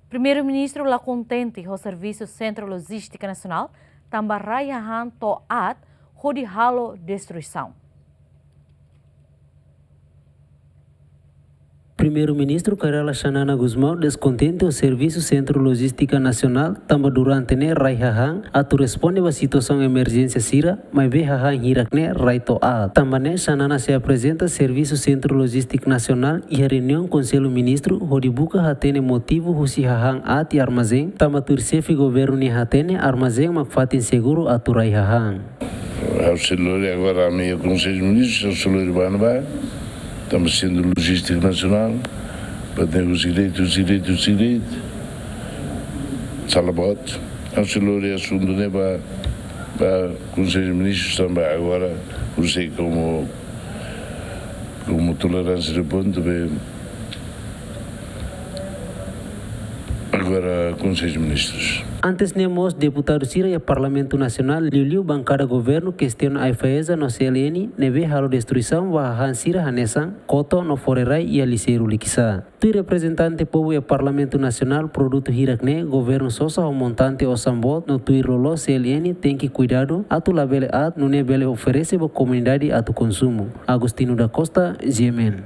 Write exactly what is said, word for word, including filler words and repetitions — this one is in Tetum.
Primeiru-Ministru la kontente ho servisu Sentru Lojístika Nasionál, tanba rai hahán to'o aat hodi halo destruisaun. Primeiru-Ministru Kay Rala Xanana Gusmão deskontente ho servisu Sentru Lojístika Nasionál, tanba durante ne'e rai hahán atu responde ba situasaun emerjénsia sira, maibé hahán hirak ne'e rai to'o aat. Tanba ne'e Xanana sei aprezenta servisu Sentru Lojístika Nasionál iha reuniaun Konsellu Ministru hodi buka hatene motivu husi hahán aat iha armazén, tanba tuir xefe governu nia hatene armazén mak fatin seguru atu rai hahán. Ha'u sei lori agora ami iha Konsellu Ministru, ha'u sei lori ba ne'ebá, tanba Sentru Lojístika Nasionál, ba ne'e husi de'it, husi de'it, husi de'it. Sala boot. Ha'u sei lori asuntu ne'e ba, ba Konsellu Ministru, tanba agora, ha'u sei komu, komu toleránsia de pontu, be, agora Konsellu Ministrus. Antes ne'e mós deputadu sira iha Parlamentu Nasionál, liuliu bankada governu kestiona AIFAESA no C L N, ne'ebé halo destruisaun ba hahán sira hanesan koto no fore rai iha Liseiru Likisá. Tuir reprezentante povu iha Parlamentu Nasionál, produtu hirak ne'e governu sosa ho montante osan boot no tuir loloos C L N tenke kuidadu atu labele aat nune'e bele oferese ba komunidade atu konsumu. Agostinho da Costa, G M N.